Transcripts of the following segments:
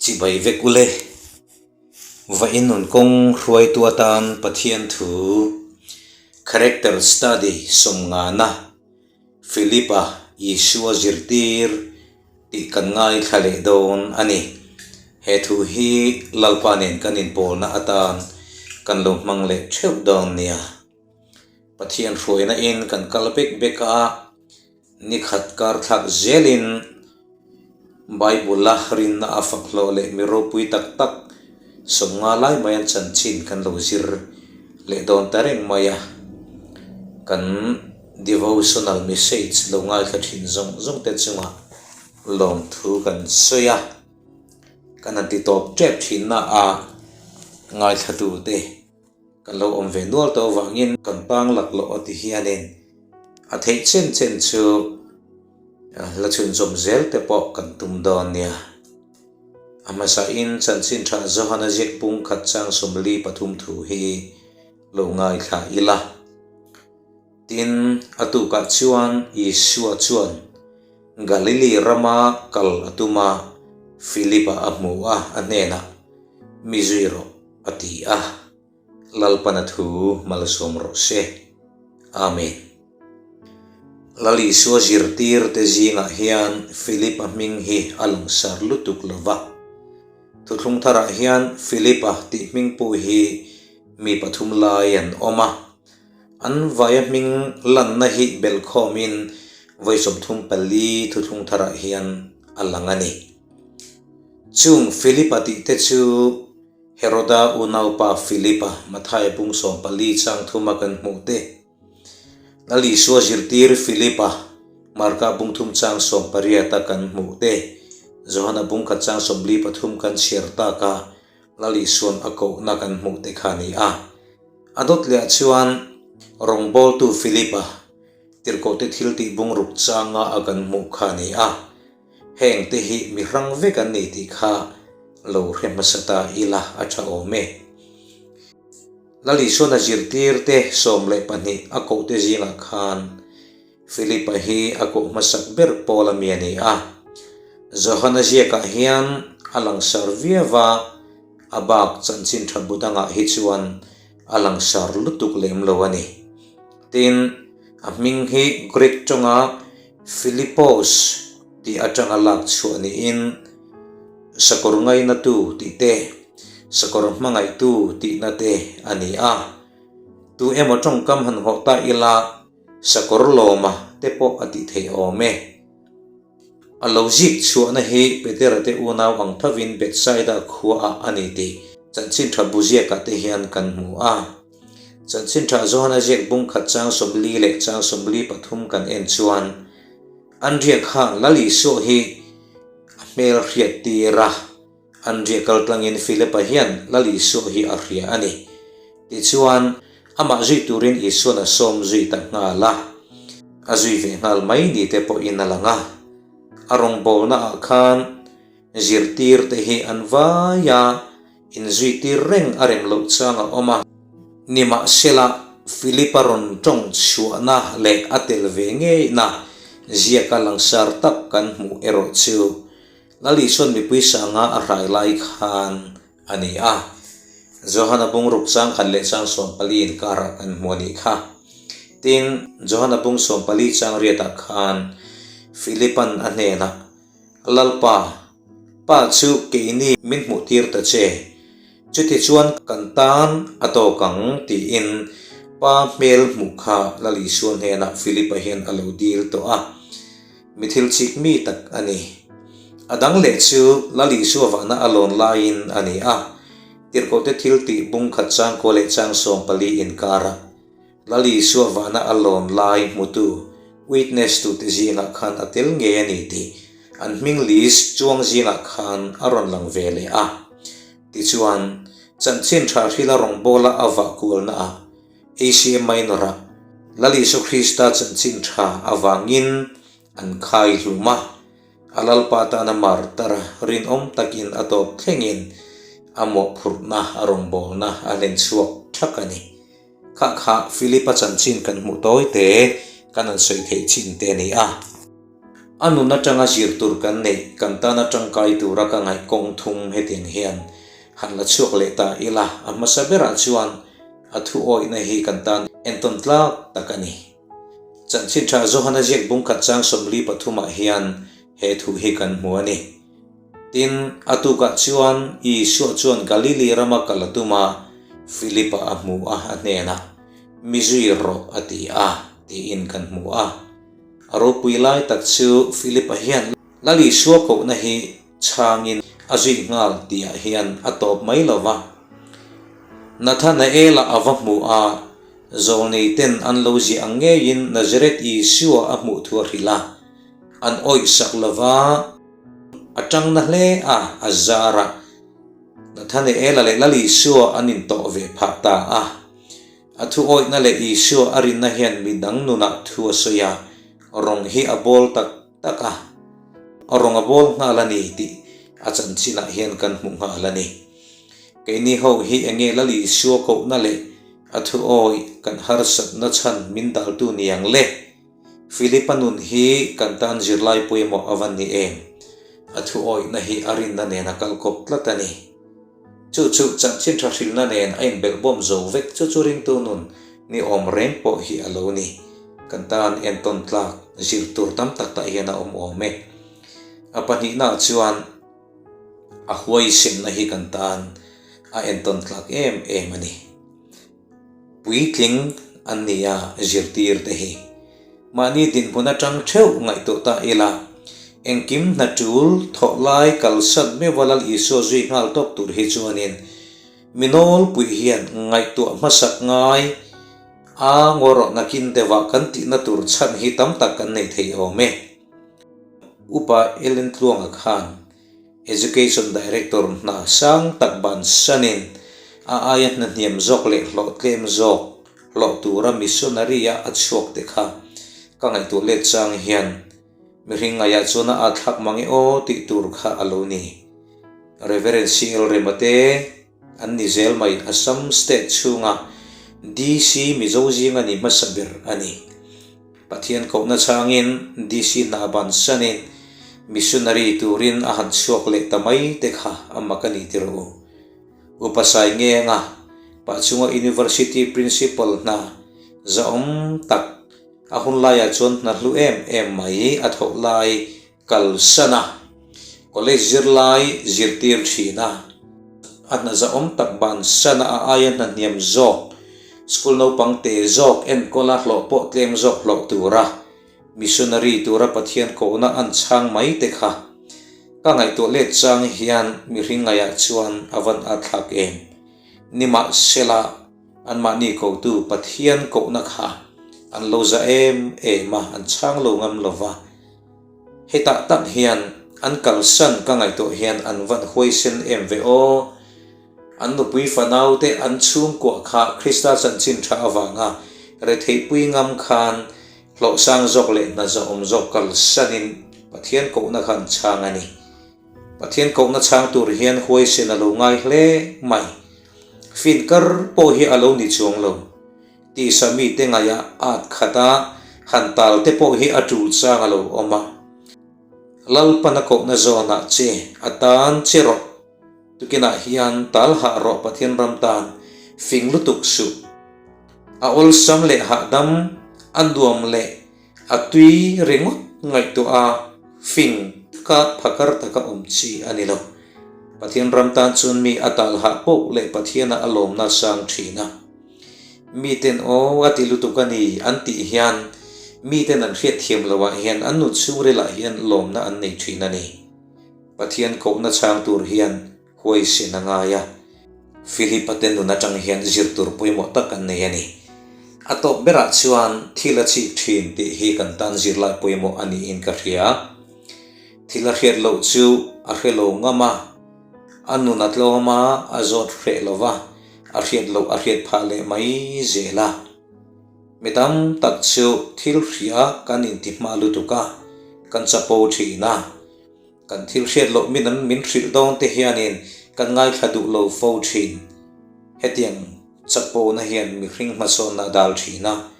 Chibai vek ule. Va inun kawng hruaitu atan Pathian thu Character Study sawmngana Philip-a Isua zirtir tih kan ngaithla leh dawn a ni. He thu hi Lalpa nen kan inpawlna atan kan lo hmang leh theuh dawn nia. Pathian hruaina in kan kal bek bek a, ni khat kar thlak zelin Bible-a rinna a fak hlawh leh mi ropui tak tak sawmnga lai mai an chanchin kan lo zir leh dawn ta reng mai a. Kan devotional message lo ngaithla thin zawng zawng te chungah lawmthu kan sawi a, kan han ti tawp tep thin na a ngaithla tute. Kan lo awm ve nual tawh avangin kan tang lak loh a ti hianin a theih chen chen chu la chhunzawm zel te pawh kan tum dawn nia. A hmasain chanchin tha Johana ziak pung khat chang 43 thu hi lo ngaithla ila. Tin, a tukah chuan Isua chuan Galili rama kal a tum a, Philip-a a hmu a, a hnenah, Mi zui rawh. A ti a, Lalpana thu malsawm rawh se. Amen. Lal Isua zirtirte zingah hian Philip-a hming hi a langsar lutuk lo va. Thuthlung tharah hian Philip-a tih hming pawh hi mi pathum lai an awm a. An vaia hming lanna hi belhkhawmin vawi 34 thuthlung tharah hian a lang a ni. Chung Philip-a tihte chu Heroda unaupa Philip-a Mathaia bung 14 chang thuma kan hmuh te, Lal Isua zirtir Philip-a Marka bung thum chang 18-a kan hmuh te, Johana bung khat chang 43 kan chhiar taka Lal Isuan a kohna kan hmuh te kha a ni a. A dawt lehah chuan rawngbawltu Philip-a tirhkohte thiltih bung ruk changa a kan hmuh kha a ni a. Heng te hi mi hrang vek an ni tih kha lo hre hmasa ta ila a tha awm e. Lal Isuana zirtir te 12 a koh te zingah khan Philip-a hi a koh hmasak ber pawl a mi a ni a. Johana ziakah hian a langsar viau a, a bak chanchin tha bu dangah hi chuan a langsar lutuk lem lo a ni. Tin, a hming hi Greek tawnga Philippos tih atanga lak chhuah niin sakawr ngainatu tih te, sakawr hmangaihtu tihna te a ni a. Tu emaw tawngkam han hawh ta ila sakawr lawma te pawh a tih theih awm e. A lo zik chhuahna hi Petera te unau ang thovin Bethsaida khuaah a ni tih chanchin tha bu ziakah te hian kan hmu a. Chanchin tha Johana ziak bung khat chang 40 leh chang 43 kan en chuan Andria khan Lal Isua hi a hmel hriat tir a, Andria kal tlangin Philipa hian Lal Isua hi a hria a ni. Tichuan, amah zui turin Isuan a sawm zui ta nghal a, a zui ve nghal mai ni te pawhin a lang a. A rawngbawlna ah khan zirtir te hi an vai a. Inzuitir reng a rem loh chang a awm a. Nimahsela, Philip-a rawn tawng chhuahna leh a tel ve ngeina ziaka langsar tak kan hmuh erawh chu Lal Isuan mipui sanga a hrai lai khan a ni a. Johana bungruk chang khat leh chang 14 inkarah kan hmu a nih kha. Tin, Johana bung 14 chang riatah khan Philip-a'n a hnenah, Lalpa, Pa chu keini min hmuh tir ta che, chutichuan kan tan a tawk ang tiin Pa hmel hmuh kha Lal Isua hnenah Philip-a hian a lo dil tawh a, mi thil chik mi tak a ni. A dang leh chu Lal Isua vahna a lawn laiin a ni a, tirhkohte thil tih bung khat chang kua leh chang 14 inkarah Lal Isua vahna a lawn lai hmutu, witness tute zingah khan a tel ngei a ni tih an hming list chuang zingah khan a rawn lang ve leh a. Tichuan, chanchin tha hrila rawngbawla a vah kualnaah Asia Minor-ah Lal Isua Krista chanchin tha avangin an khai hlum a, a Lalpa tana martar rinawm takin a tawp thlengin a mawhphurhna a rawngbawlna a hlen chhuak thak a ni. Kha kha Philip-a chanchin kan hmuh tawi te, kan han sawi theih chin te a ni a. A nun atanga zir tur kan neih, kan tana tangkai tura ka ngaih kawng thum hetiang hian han la chhuak leh ta ila, a hmasa berah chuan a thu awihna hi kan tan entawn tlak tak a ni. Chanchin tha Johana ziak bungkhat chang 43 ah hian he thu hi kan hmu a ni. Tin, a tukah chuan Isua chuan Galili rama kal a tum a, Philipa a hmu a, a hnenah, Mi zui rawh a ti a, tiin kan hmu a. A ropui lai tak chu Philipa hian Lal Isua kohna hi chhangin a zui nghal tihah hian a tawp mai lo va. Nathanaela a va hmu a, zawlneiten an lo ziah ang ngeiin Nazareth Isua a hmuh thu a hrilh a, an awihsak lo va, a tang na hle a, a zar a. Nathanaela leh Lal Isua an intawh ve phah ta a. A thu awihna leh Isua a rinna hian mi dang nunah thu a sawi a, rawng hi a bawl tak tak a, rawng a bawl nghal a ni tih a chanchinah hian kan hmuh nghal a ni. Keini ho hi enge Lal Isua kohna leh a thu awih kan harsatna chhan min daltu ni ang le? Philipa nun hi kan tan zirlai pawimawh a va ni em? A thu awihna hi a rinna nen a kal kawp tlat a ni. Chu chu chanchin tha hrilhna nen a inbelhbawm zo vek chu chu ringtu nun ni awm reng pawh hi a lo ni. Kan tan entawn tlak zir tur tam tak tah hian a awm awm e. A pahnihnaah chuan a huaisenna hi kan tan a entawn tlak em em a ni. Puitling an ni a zirtir te hi. Mahni dinhmun atang theuh ngaihtuah ta ila, engkim hna tul thawh lai kalsan meuha Lal Isua zui nghal tawp tur hi chuanin mi nawlpui hian ngaihtuah hmasak ngai a ngaw rawh nakin deuhah kan tihna tur chhan hi tam tak kan nei thei awm e. Upa Ellen Tluanga khan Education Director hna sang tak bansanin a aia hna hniam zawk leh hlawh tlem zawk hlawh tura missionary-a a chhuak te kha ka ngaihtuah let chang hian mihring ngaiah chuan a atthlak mang e aw tih tur kha a lo ni. Reverend CL Rema te an ni zel mai Assam State chhunga DC Mizo zinga ni hmasa ber a ni. Pathian kohna changin DC hna bansanin missionary turin a han chhuak leh ta mai te kha a mak a ni ti rawh u. Upa Sai Ngenga, Pahchunga University Principal hna zahawm tak a hun laiah chuan hna hlu em em mai a thawh lai kalsan a, college zirlai zirtir thin a, a hna zahawm tak bansan a a aia hna hniam zawk, school naupang te zawk enkawl a hlawh pawh tlem zawk hlawh tura missionary tura Pathian kohna an chhang mai te kha ka ngaihtuah let chang hian mihring ngaiah chuan a van a thlak em. Nimahsela anmahni kotu Pathian kohna kha an lo za em em a, an chhang lo ngam lova. Hetah tak hian an kalsan ka ngaihtuah hian an van huaisen em ve aw. An nupui fanau te an chhungkuah kha Krista chanchin tha avanga retheihpui ngam khan hlawhsang zawk leh hna zahawm zawk kalsanin Pathian kohna kha an chhang a ni. Pathian kohna chhang tur hian huaisen a lo ngai hle mai. Fin kar pawh hi a lo ni chuang lo. Tisa mite ngaihah at khat a, han tal te pawh hi a tul chang a lo awm a. Lalpan a kohna zawnah che a tan che rawh. Tukinah hian tal hah rawh Pathian ram tan fing lutuk suh. A awlsam leh hahdam, a nuam leh A tui ringawt ngaihtuah a fing taka phakar taka awm chi a ni lo. Pathian ram tan chuan mi a tal hah poh leh Pathiana a lawmna sang thin a. Miten aw a ti lutuk a ni an tih hian miten an hriatthiam loh ah hian an nun chhungrilah hian lawmna an nei thin a ni. Pathian kohna chhang tur hian Huaisin a ngai a, Philip-a te nun atang hian zir tur pawimawh tak an nei a ni. A tawp berah chuan thil a chik thin tih hi kan tan zirlai pawimawh a niin ka hria. Thil a hriat loh chu a hre lo ngam a, a nun a tlawm a, a zawt hreh lo va, a hriat loh a hriat phah leh mai zel a. Mi tam tak chu thil hria kan inti hma lutuk a, kan chapo thin a. Kan thil hriat loh min an min hrilh dawn te hianin kan ngaithla duh lo fo thin. Hetiang chakpawhna hian mihring hmasawnna a dal thin a.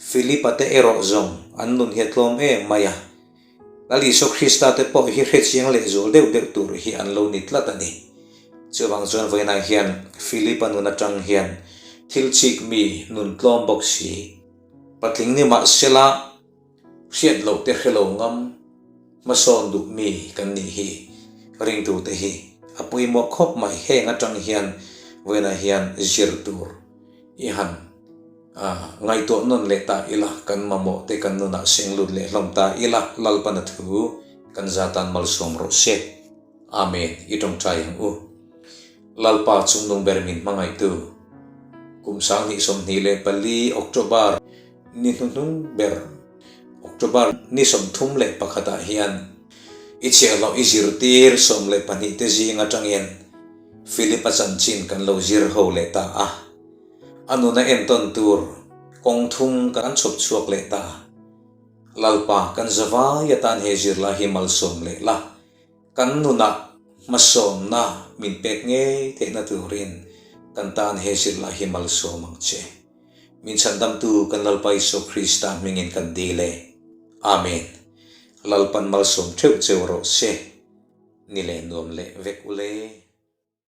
Philip-a te erawh zawng an nun hi a tlawm em mai a. Lal Isua Krista te pawh hi hrechiang leh zual deuh deuh tur hi an lo ni tlat a ni. Chuvang chuan vawiinah hian Philip-a nun atang hian thil chik mi nun tlawm bawk si, patling ni mahsela hriat loh te hre lo ngam, hmasawn duh mi kan nih hi ringtute hi a pawimawh khawp mai. Heng atang hian vawiinah hian zir tur i han ngaihtuah nawn leh ta ila, kan mamawh te kan nunah seng lut leh hlawm ta ila, Lalpana thu kan zatan malsawm rawh se. Amen, i tawngtai ang u. Lalpa chungnung ber min hmangaihtu, kum 2024 October ni hnuhnung ber, October ni 31 ah hian i chhiahhlawh i zirtir 12 te zing atangin Philip-a chanchin kan lo zir ho leh ta a. A nuna entawn tur kawng thum kan chhawp chhuak leh ta. Lalpa kan zavai atan he zirlai hi malsawm leh la, kan nunah hmasawmna min pek ngei theihna turin kan tan he zirlai hi malsawm ang che. Min chhandamtu kan Lalpa Isua Krista hmingin kan dil e. Amen. Lalpan malsawm theuh cheu rawh se. Ni leh nuam leh vek u le.